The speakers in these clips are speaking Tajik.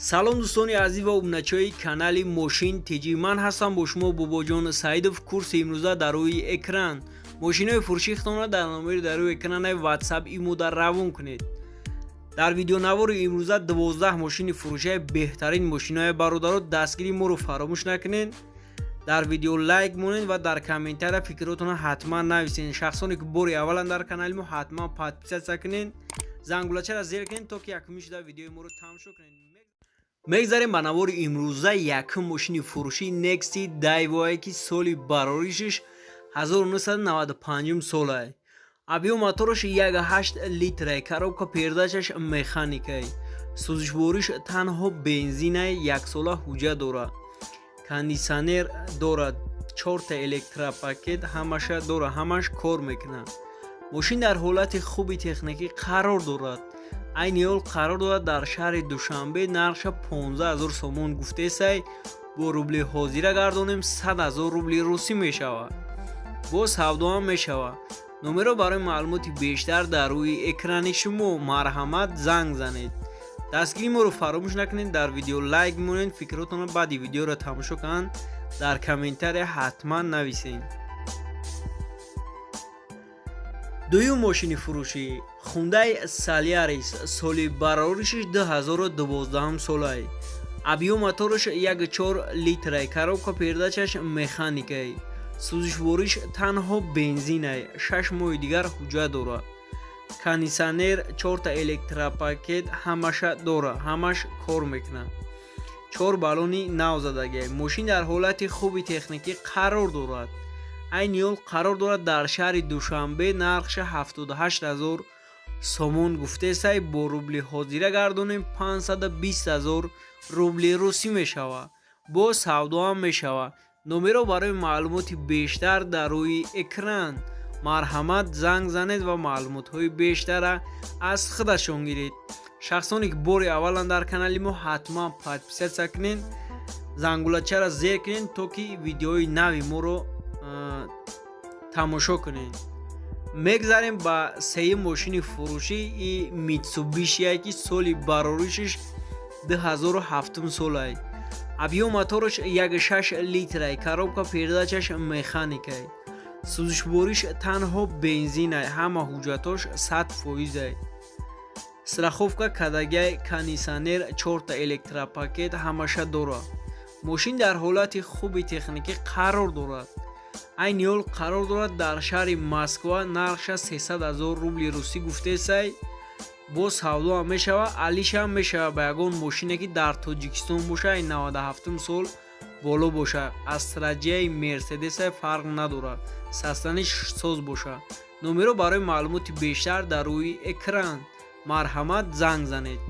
Салом, дӯстони азиз ва обуначиҳои канали Мошин ТЖ. Ман ҳастам бо шумо Бобоҷон Саидов. Курси имрӯза дар рӯи экран. Мошинои фурӯшихтонро дар номери дар рӯи экранаи Ватсап, имода равон кунед. Дар видеонавори имрӯза 12 мошини фурӯшаи, беҳтарин мошинои. Бародаро, дастгири моро фаромӯш накунед, дар видео лайк монед ва дар комментария фикротонро ҳатман нависед. Шахсоне ки бори аввалан дар канали мо, ҳатман подписаться кунед, зангулачаро зер кунед, то ки якумин шуда видеои моро тамошо кунед. Мегзарем ба навори имрӯза. Якум мошини фурӯшӣ Нексия Дайвое, ки соли бароришиш 1995 солае. Объём мотораш 1,8 литрае, коробка передачаш механикае, сӯзишвориш танҳо бензинае, яксола ҳуҷҷат дорад, кондитсионер дорад, чорта электропакет ҳамаша дорад, ҳамаш кор мекунад. Мошин дар ҳолати хуби техникӣ қарор дорад. Айни ҳол қарор дорад дар шаҳри Душанбе. Нархша 15 ҳазор сомон гуфтесай, бо рубли ҳозира гардонем, 100 ҳазор рубли русӣ мешавад. Боз савдоам мешавад. Номерро барои маълумоти бештар дар рӯи экрани шумо, марҳамат, занг занед. Дастгири моро фаромӯш накунед, дар видео лайк монед, фикротонро баъди видеоро тамошо кунанд дар комментария ҳатман нависед. Дуюм мошини фурӯшӣ Хундай Солярис, соли бароришиш 2012 солае. Объём мотораш 1,4 литрае, коробка передачаш механикае, сӯзишвориш танҳо бензинае, 6 моҳи дигар ҳуҷҷат дорад, кондитсионер, чорта электропакет ҳамаша дорад, ҳамаш кор мекунад, чор баллони нав задагиа. Мошин дар ҳолати хуби техникӣ қарор дорад. Айни ҳол қарор дорад дар шаҳри Душанбе. Нархша 78 ҳазор сомон гуфтесай, бо рубли ҳозира гардонем, 520 ҳазор рубли русӣ мешавад. Боз савдоам мешавад. Номерро барои маълумоти бештар дар рӯи экран, марҳамат, занг занед ва маълумотҳои бештара аз худашон гиред. Шахсоне ки бори аввалан дар канали мо, ҳатман подписаться кунед, зангулачаро зер кунед, то ки видеои нави моро тамошо кунед. Мегзарем ба сеюм мошини фурӯшӣ. И Митсубишие, ки соли бароришиш 2007 солае. Объём мотораш 1,6 литрае, коробка передачаш механикае, сӯзишвориш танҳо бензинае, ҳама ҳуҷҷатош 100 фоизае, страховка кардагиай, кондитсионер, чорта электропакет ҳамаша дорад. Мошин дар ҳолати хуби техникӣ қарор дорад. Айни ҳол қарор дорад дар шаҳри Москва. Нархша 300 ҳазор рубли русӣ гуфтесай, боз савдоам мешавад, алишам мешавад ба ягон мошине ки дар Тоҷикистон боша, ай 97 сол боло боша, Астраҷияи Мерседесе, фарқ надорад, састаниш соз боша. Номерро барои маълумоти бештар дар рӯи экран, марҳамат, занг занед.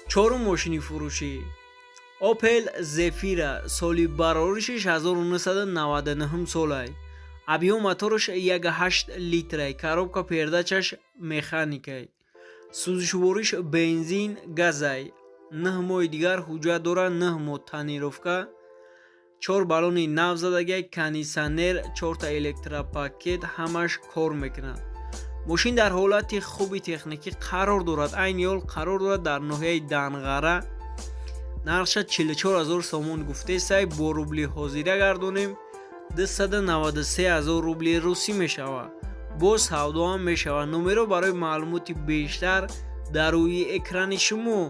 Чорум мошини фурӯшӣ Опел Зефира, соли бароришиш 1999 солай. Объём мотораш 1,8 литрай, коробка передачаш механикай, сӯзишвориш бензин, газай, 9 моҳи дигар ҳуҷҷат дорад, 9 моҳ тонировка, чор баллони нав задагиай, кондитсионер, чорта электропакет ҳамаш кор мекунад. Мошин дар ҳолати хуби техникӣ қарор дорад. Айни ҳол қарор дорад дар ноҳияи Данғара. Нархша 44 ҳазор сомон гуфтесай, бо рубли ҳозира гардонем, 293 ҳазор рубли русӣ мешавад. Боз савдоам мешавад. Номерро барои маълумоти бештар дар рӯи экрани шумо,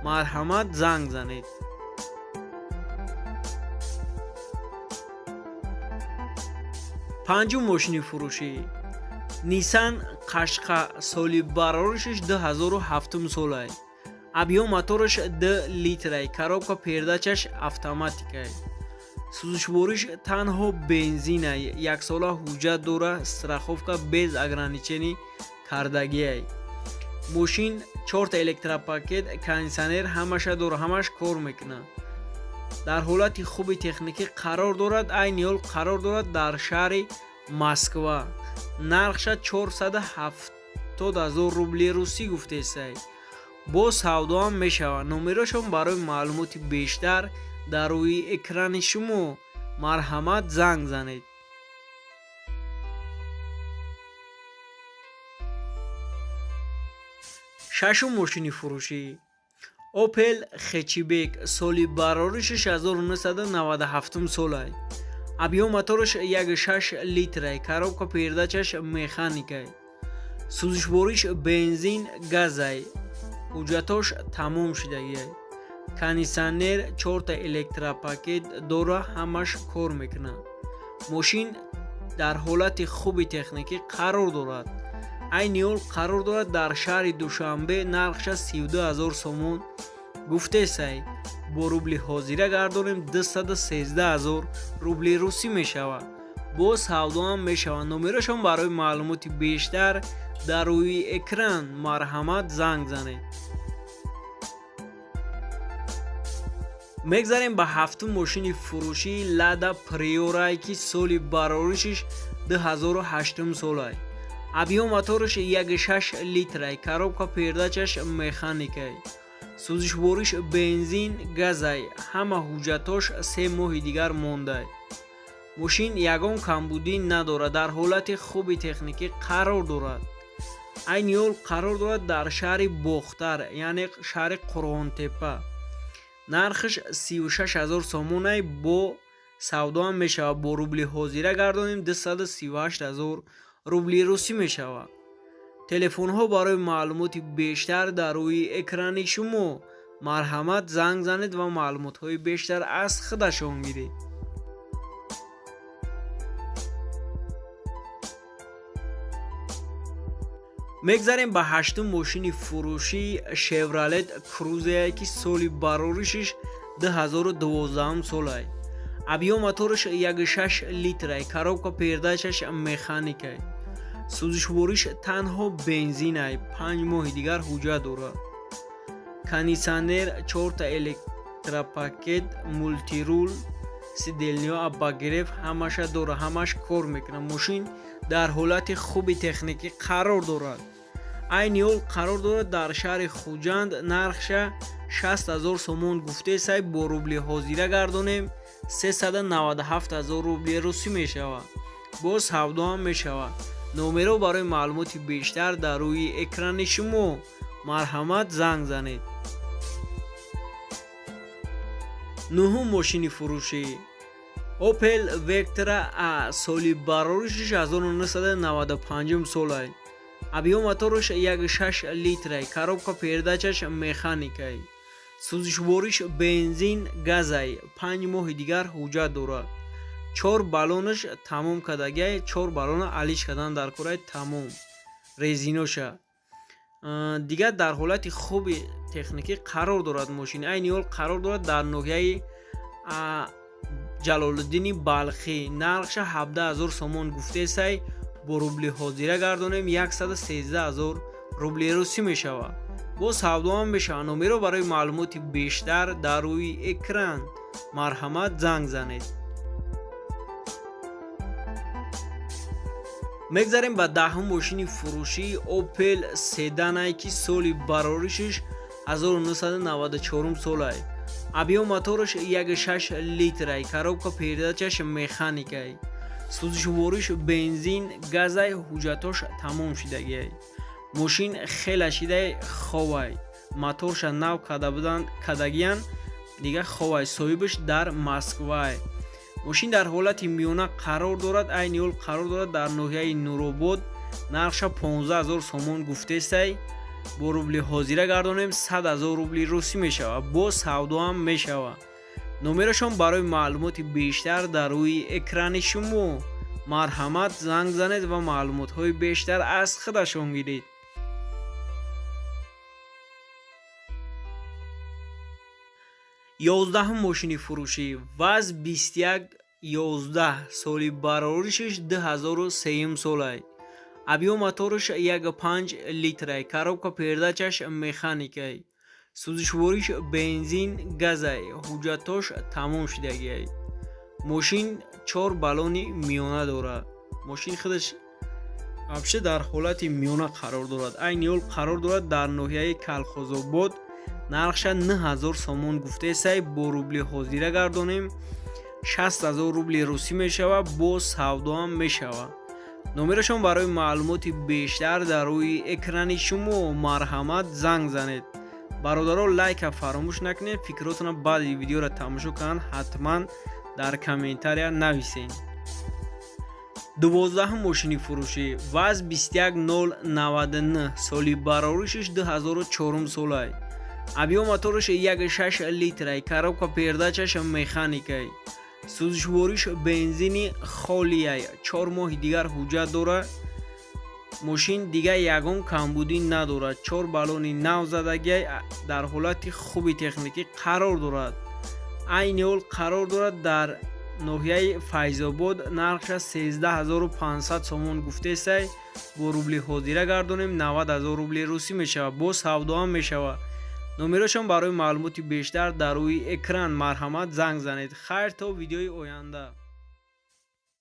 марҳамат, занг занед. Панҷум мошини фурӯшӣ Нисан Қашқа, соли бароришиш 2007 солай. Объём мотораш 2 литрай, коробка передачаш автоматикай, сӯзишвориш танҳо бензинай, яксола ҳуҷҷат дора, страховка без ограничений кардагиай. Мошин чорта электропакет, кондитсионер ҳамаша дора, ҳамаш кор мекунад. Дар ҳолати хуби техникӣ қарор дорад. Айни ҳол қарор дорад дар шаҳри Москва. Нархша 470 ҳазор рубли русӣ гуфтесай, боз савдоам мешавад. Номерошон барои маълумоти бештар дар рӯи экрани шумо, марҳамат, занг занед. Шашум мошини фурӯшӣ Опел Хэтчбек, соли бароришаш 1997 солай. Объём мотораш 1,6 литрай, коробка передачаш механикай. Сӯзишвориш бензин, газай. Ҳуҷҷатош тамом шудагиай. Кондитсионер, чорта электропакет дора, ҳамаш кор мекунад. Мошин дар ҳолати хуби техникӣ қарор дорад. Айни ҳол қарор дорад дар шаҳри Душанбе, нархша 32 ҳазор сомон гуфтесай. Бо рубли ҳозира гардонем, 213 ҳазор рубли русӣ мешавад. Боз савдоам мешавад. Номерошон барои маълумоти бештар дар рӯи экран, марҳамат, занг занед. Мегзарем ба ҳафтум мошини фурӯшии Лада Приорай, ки соли бароришиш 2008 солай. Объём мотораш 1,6 литрай, коробка передачаш механикай. Сӯзишвориш бензин, газай, ҳама ҳуҷҷатош 3 моҳи дигар мондай. Мошин ягон камбудӣ надорад, дар ҳолати хуби техникӣ қарор дорад. Айни ҳол қарор дорад дар шаҳри Бохтар, яъне шаҳри Қурғонтеппа. Нархаш 36 ҳазор сомонай, бо савдоам мешавад. Бо рубли ҳозира гардонем, 238 ҳазор рубли русӣ мешавад. Телефонҳо барои маълумоти бештар дар рӯи экрани шумо, марҳамат, занг занед ва маълумотҳои бештар аз худашон гиред. Мегзарем ба ҳаштум мошини фурӯшии Шевролет Крузее, ки соли бароришиш 2012 солай. Объём мотораш 1,6 литрай, коробка передачаш механикай. Сӯзишвориш танҳо бензинай, 5 моҳи дигар ҳуҷҷат дорад. Кондитсионер, чорта электропакет, мультируль, сиденьеҳо обогрев ҳамаша дорад, ҳамаш кор мекунад. Мошин дар ҳолати хуби техникӣ қарор дорад. Айни ҳол қарор дорад дар шаҳри Хуҷанд, нархша 60 ҳазор сомон гуфтесай. Бо рубли ҳозира гардонем, 397 ҳазор рубли русӣ мешавад. Боз савдоам мешавад. Номерҳо барои маълумоти бештар дар рӯи экрани шумо, марҳамат, занг занед. Нуҳум мошини фурӯшӣ Опел Вектра А, соли бароришиш 1995 солай. Объём мотораш 1,6 литрай, коробка передачаш механикай. Сӯзишвориш бензин, газай, 5 моҳи дигар ҳуҷҷат дорад. Чор баллонаш тамом кардагиай, чор баллона алиш кардан дар корай, тамом резиноша. Дигар дар ҳолати хуби техникӣ қарор дорад. Мошин айни ҳол қарор дорад дар ноҳияи Ҷалолиддини Балхӣ, нархша 17 ҳазор сомон гуфтесай. Бо рубли ҳозира гардонем, 113 ҳазор рубли русӣ мешавад. Боз савдоам мешавад. Номерҳо барои маълумоти бештар дар рӯи экран, марҳамат, занг занед. Мегзарем ба даҳум мошини фурӯшии Опел седанай, ки соли бароришиш 1994 солай. Объём мотораш 1,6 литрай, коробка передачаш механикай. Сӯзишвориш бензин, газай, ҳуҷҷатош тамом шудагиай. Мошин хела шидай, ховай, моторша нав карда буданд, кардагиян, дигар ховай. Соҳибаш дар Москвай. Мошин дар ҳолати миёна қарор дорад. Айни ҳол қарор дорад дар ноҳияи Нуробод, нархша 15 ҳазор сомон гуфтесай. Бо рубли ҳозира гардонем, 100 ҳазор рубли русӣ мешавад. Боз савдоам мешавад. Номерашон барои маълумоти бештар дар рӯи экрани шумо, марҳамат, занг занед ва маълумотҳои бештар аз худашон гиред. 11-ум мошини фурӯшӣ ВАЗ 2111, соли бароришиш 2003 солай. Объём мотораш 1,5 литрай, коробка передачаш механикай. Сӯзишвориш бензин, газай, ҳуҷҷатош тамом шудагиай. Мошин чор баллони миёна дорад. Мошин худаш вообще дар ҳолати миёна қарор дорад. Айни ҳол қарор дорад дар ноҳияи Калхозобод, нархша 9000 сомон гуфтесай. Бо рубли ҳозира гардонем, 60 ҳазор рубли русӣ мешавад. Боз савдоам мешавад. Номерашон барои маълумоти бештар дар рӯи экрани шумо, марҳамат, занг занед. Бародаро, лайка фаромӯш накунед, фикротонро баъди видеоро тамошо кардан ҳатман дар комментария нависед. 12-ум мошини фурӯшӣ ВАЗ 21099, соли бароришаш 2004 солай, объём мотораш 1,6 литрай, коробка передачаш механикай, сӯзишвориш бензини холияй, 4 моҳи дигар ҳуҷҷат дорад. Мошин дигар ягон камбудӣ надорад, чор баллони нав задагиай, дар ҳолати хуби техникӣ қарор дорад. Айни ҳол қарор дорад дар ноҳияи Файзобод. Нархша 13 500 сомон гуфтесай, бо рубли ҳозира гардонем, 90 000 рубли русӣ мешавад. Боз савдоам мешавад. Номерошон барои маълумоти бештар дар рӯи экран, марҳамат, занг занед. Хайр, то видеои оянда.